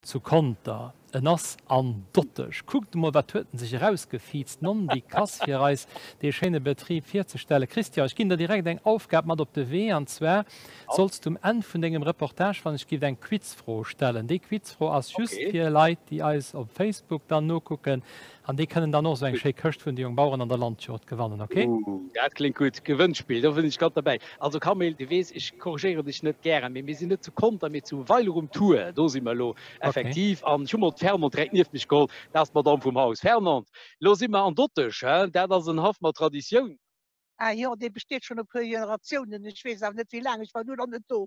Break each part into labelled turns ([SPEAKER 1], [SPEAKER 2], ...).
[SPEAKER 1] Zu Conter, en ass an Dottesch. Kuckt emol, wat huet en sech erausgefiizt, Nondikass, fir eis dee schéine Betrib virzestellen. Christian, ech ginn der direkt eng Aufgab mat op de Wee, an zwar solls du um Enn vun dengem Reportage, wann ech giff, eng Quizfro stellen. Déi Quizfro ass just fir Leit, déi eis op Facebook dann nokucken. An déi kënnen dann och esou eng schéi Këscht vun de Jongbaueren an der Landjugend gewannen, ok?
[SPEAKER 2] Ooh, dat kléngt gutt. Gewënnspill, do sinn ech grad derbäi. Also Camille, du weess, ech korrigéieren dech net gären, mee mir sinn net zu Conter, mee zu Weiler um Tour. Do si mer elo effektiv. An ech hu mol d'Fernand direkt nieft mech geholl, dat ass d'Madame vum Haus. Fernand, elo si mer an Dottesch, hä? Dat ass en Haff mat Traditioun.
[SPEAKER 3] Ah jo, dee besteet schonn e puer Generatiounen. Ech weess awer net wéi laang, ech war du nach net do.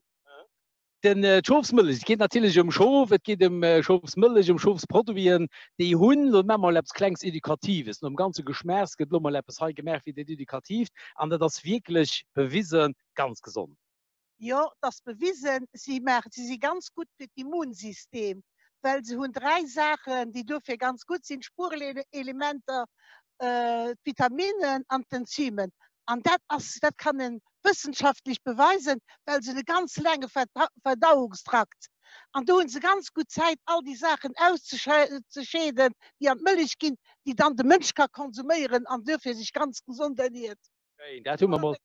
[SPEAKER 2] Den d'Schofsmëllech, et geet natierlech ëm Schof, et geet ëm Schofsmëllech, ëm Schofsproduiten, déi hunn, elo maache mer mol eppes klengs Edukatives, nom ganze Geschmaachs gëtt elo mol eppes hei gemaach fir dat Edukatiivt an dat ass wierklech bewisen, ganz gesond.
[SPEAKER 3] Jo, et ass bewisen, si maachen, si si ganz gutt fir d'Immunsystem, well se hunn 3 Saachen, déi dofir ganz gutt sinn, d'Spurenelementer, d'Vitaminen an d'Enzymen. An dat ass, dat kann e wëssenschaftlech beweisen, well se hunn e ganz laange Verdauungstrakt. An do hu se ganz gutt Zäit, all déi Saachen auszescheeden, déi an d'Mëllech ginn, déi dann de Mënsch ka konsuméieren an duerfir sech ganz gesond erniert.
[SPEAKER 2] Schéin, dat hu mer mol.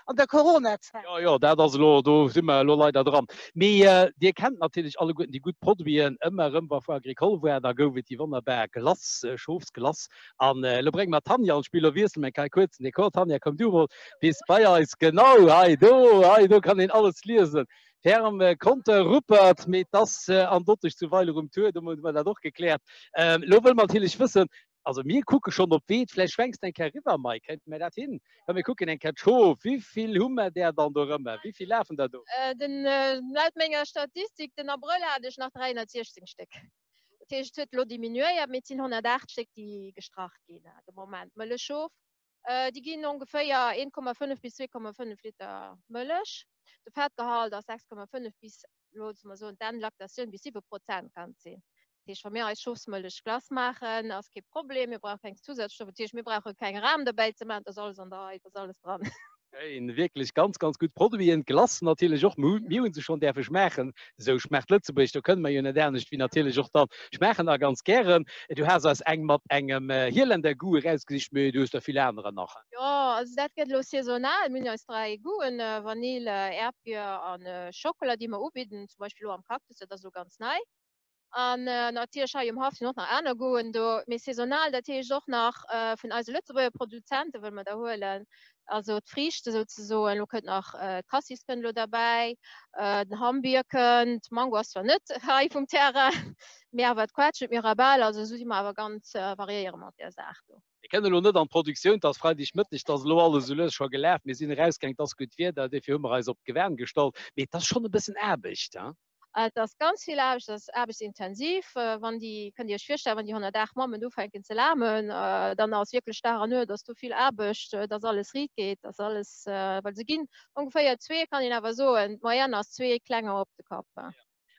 [SPEAKER 3] An der Coronazäit.
[SPEAKER 2] Jo, jo, dat ass elo, do si mer elo leider dran. Mee Dir kennt natierlech alleguerten déi gutt Produiten. Ëmmer erëm, wa Foire Agricole war, da gouf et déi wonnerbar Glace, Schofsglace. An elo brénge mer d'Tanja an d'Spill. Elo wiessele mer eng Kéier kuerz den Dekor. Tanja, komm du emol bis bei eis. Genau, hei do, hei do kann een alles liesen. Ferme Conter Ruppert, mee 't ass an Dottesch zu Weiler um Tour. Domat hu mer dat och gekläert. Elo wëlle mer natierlech wëssen, Also mir kucke schonn op d'Weed. Vläicht schwenks de eng Kéier eriwwer, Mike. Kéinte mir dat hin? Komm mir kucken eng Kéier d'Schof. Wéivill hu mer där dann dorëmmer? Wéivill lafen der do?
[SPEAKER 4] Den, laut menger Statistik, den Abrëll hat ech nach 316 Stéck. Dat heescht, et huet elo diminuéiert, mee et sinn 108 Stéck, déi gestrach ginn de Moment. Mëllechschof, déi ginn ongeféier 1,5 bis 2,5 Liter Mëllech. De Fettgehalt ass 6,5 bis, loosse mer soen, d'Enn Lactatioun bis 7 Prozent kann et sinn. Dat heescht, wa mir eis Schofsmëllech Glace maachen, ass kee Problem, mir brauche keng Zusatzstoffer. Dat heescht, mir brauche keng Ram dobäi ze maachen, et ass alles an der Rei, et ass alles dran.
[SPEAKER 2] Schéin, wierklech ganz, ganz gutt Produiten. D'Glace natierlech och, mir hu se schonn däerfe schmaachen. Esou schmaacht Lëtzebuerg, do kënne mer jo net anescht wéi natierlech och dann schmaachen a ganz gären. Du has eis eng mat engem Hieländer Goût erausgesicht, mee du hues der vill anerer nach.
[SPEAKER 4] Jo, also dat gëtt elo saisonal. Mir hunn eis 3 Goûten, Vanille, Äerdbier a Schockela, déi mer ubidden, zum Beispill elo am Cactus, dat ass elo ganz nei. An natierlech hei um Haff sinn och nach aner Goûten do, mee saisonal, dat heescht och nach vun eise Lëtzebuerger Produzente wëlle mer da huelen, also d'Friichte souzesoen. Elo kënnt nach d'Cassis kënnt elo derbäi, den Hammbier kënnt, Mango ass zwar net hei vum Terrain, mee awer d'Quetsch und d'Mirabelle, also esou si mer awer ganz variéiere mat där Saach do.
[SPEAKER 2] Mir kënnen elo net an d'Produktioun, 't ass Freideg Mëtteg, 't ass elo alles esou lues scho gelaf. Mir sinn erausgaang, 't ass gutt Wieder, duerfir hu mer eis op d'Gewaan gestallt. Mee 't ass schonn e bëssen Aarbecht, hein?
[SPEAKER 4] Et ass ganz vill Aarbecht, et ass aarbechtsintensiv. Wann déi, kënnt Dir Iech virstellen, wann déi 108 Mammen ufänken ze lamen, dann ass wierklech Dag an Nuet ass do vill Aarbecht, dass alles riit geet, dass alles, well se ginn ongeféier zwee, kann een awer soen, d'Moyenne ass zwee Klenger op de Kapp.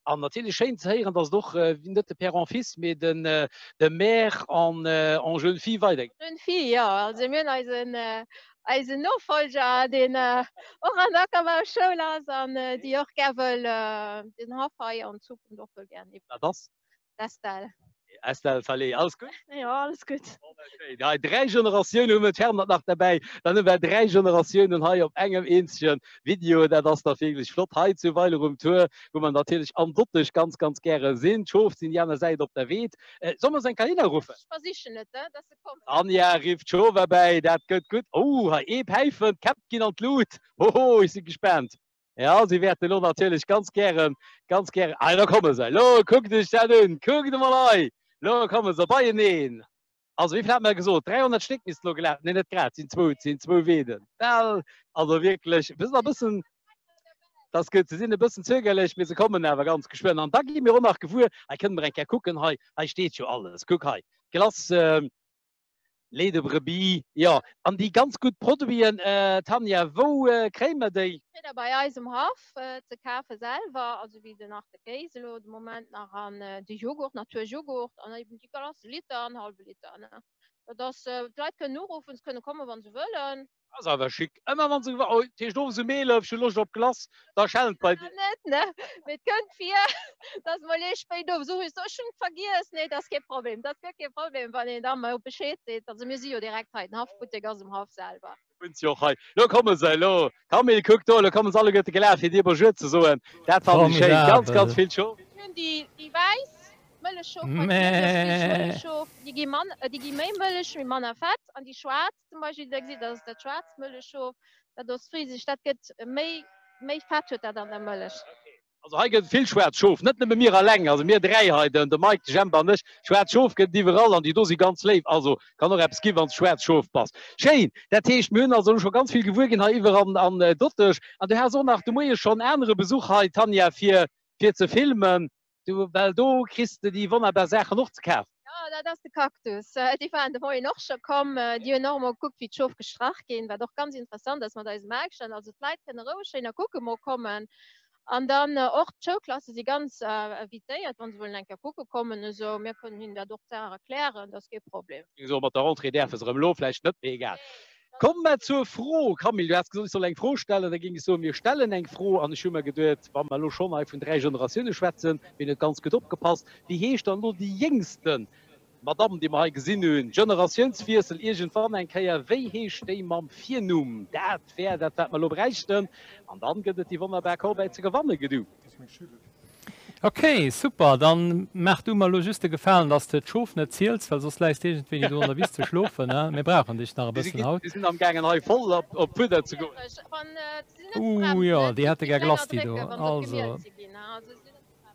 [SPEAKER 2] An natierlech schéin ze héieren, dass et och net de Père en fils, mee den de Mère en en jeune fille weidergeet.
[SPEAKER 4] Jeune fille, jo. Also mir hunn eisen eisen Nofolger, deen och an der Ackerbauschoul ass an déi och gär wëll den Haff hei an Zukunft och wëll gär iwwerhuelen.
[SPEAKER 2] Dat ass?
[SPEAKER 4] D'Estelle.
[SPEAKER 2] Estelle, salut, alles gutt?
[SPEAKER 4] Jo, alles gutt.
[SPEAKER 2] Wonnerschéin. Hei 3 Generatiounen hu mer d'Fernand nach derbäi. Dann hu mer 3 Generatiounen hei op engem eenzege Video. Dat ass dach wierklech flott hei zu Weiler um Tour, wou mer natierlech am Dottesch ganz, ganz gäre sinn. D'Schof sinn déi aner Säit op der Weed. Solle mer se eng Kéier hinneruffen?
[SPEAKER 4] Ech versichen et, dass se kommen.
[SPEAKER 2] Anja rifft d'Schof erbäi, dat gëtt gutt. Oh, hei ee Päifen, d'Käpp ginn an d'Lut. Hoho, ech si gespaant. Ja, si wäerten elo natierlech ganz gären, ganz gären, ah, da komme se. Lo kuckt iech dat un, kuckt emol hei, lo komme se beieneen. Also wéi vill hat mer gesot? 300 Stéck missten elo gelaf, nee net grad, sinn zwou, sinn zwou Weeden. Well, also wierklech, wir sinn e bëssen, das gëtt, se sinn e bëssen zögerlech, mee se kommen awer ganz geschwënn. An da gi mir och nach gewuer, hei kënne mer eng Kéier kucken, hei, hei steet jo alles, kuck hei, Glace, Lait de brebis, jo. An déi ganz gutt Produiten, Tanja, wou kréie mer déi?
[SPEAKER 4] Kritt der bei eis um Haff ze kafe selwer, also wéi den Arte Kéis elo de Moment nach an de Joghurt, Naturjoghurt an eben déi Glace, Liter an hallwe Liter. Dat ass, d'Leit kënnen uruffen, se kënne kommen, wa se wëllen.
[SPEAKER 2] Ass awer chic. Ëmmer wann se, oh, dat heescht owes um 11, ech hu Loscht op Glace, da schellen et bei dir.
[SPEAKER 4] Net, ne? Mee et kënnt vir, dass mol ee spéit owes urifft, so, ech hunn et vergiess. Nee, dat ass kee Problem. Dat ass guer kee Problem, wann een da mol Bescheed seet. Also mir si jo direkt hei, den Haffbuttek ass um Haff selwer.
[SPEAKER 2] Hunn se och hei. Lo komme se, lo, Camille, kuck do, lo komme se alleguerte gelaf, fir dir Bonjour ze soen. Dat fannen ech schéin. Ganz, ganz vill Schof.
[SPEAKER 4] Mir hunn déi, déi wäiss Mëllechschof, hei déi Mëllechschof, déi gi mann, déi gi méi Mëllech, mee manner Fett. An déi schwaarz zum Beispill, déi der gesitt, dat ass dat schwaarzt Mëllechschof, dat ass frisisch, dat gëtt méi, méi Fett huet dat an der Mëllech.
[SPEAKER 2] Also hei gëtt et vill schwaarz Schof, net nëmme mir alleng, also mir 3 hei, den de Mike, de Jemp an ech. Schwaarz Schof gëtt et iwwerall an déi do si ganz léif. Also kann och eppes ginn, wann s de schwaarz Schof bass. Schéin! Dat heescht, mir hunn also elo scho ganz vill gewuer ginn hei iwwer an an Dottesch. An du has och nach de Moie schonn anere Besuch hei, Tanja, fir fir ze filmen. Du, well do kriss de déi wonnerbar Saachen och ze kafen.
[SPEAKER 4] Jo, dat ass de Cactus. Déi waren de Moien och scho komm. Déi hunn och emol gekuckt, wéi d'Schof gestrach ginn, wat och ganz interessant ass mat eisem Melkstand. Also d'Leit kënne roueg schéin a kucke mol kommen. An dann och d'Schoulklasse si ganz invitéiert, wa se wëllen eng Kéier kucke kommen esou. Mir kënnen hinnen dat och d'Saach erklären, dat ass kee Problem.
[SPEAKER 2] Esou mat der Rentrée däerfe se erëm, elo vläicht net, mee egal. Komme mer zur Fro. Camille, du has gesot, ech soll eng Fro stellen. Da géing ech soen, mir stellen eng Fro. An ech hu mer geduet, wa mer elo schonn hei vun 3 Generatioune schwätzen, wien huet ganz gutt opgepasst, wéi heescht dann elo déi jéngste Madamm, déi mer hei gesinn hunn? Generatiounswiessel iergendwann eng Kéier. Wéi heescht déi mam Virnumm? Dat wär dat, wat mer elo bräichten. An dann gëtt et déi wonnerbar Corbeille ze gewanne. Gedu.
[SPEAKER 1] Ok, super, dann maach du mer elo just de Gefalen, dass de d'Schof net ziels, well soss läis de iergendwéini do an der Wiss ze schlofen, ne? Mir brauchen dech nach e bëssen haut.
[SPEAKER 2] Si sinn am gaangen hei voll op Fudder ze goen.
[SPEAKER 1] Ooh jo, déi hätte gär Glace déi do, also.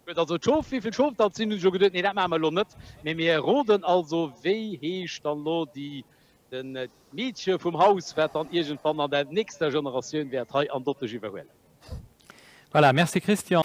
[SPEAKER 2] Gutt, also d'Schof, wéivill Schof dat sinn, hunn ech elo geduet, nee dat maache mer elo net, mee mir roden also, wéi heescht dann elo déi, den Meedche vum Haus, wat dann iergendwann an der nächster Generatioun wäert hei an Dottesch iwwerhuelen.
[SPEAKER 1] Voilà, merci Christian.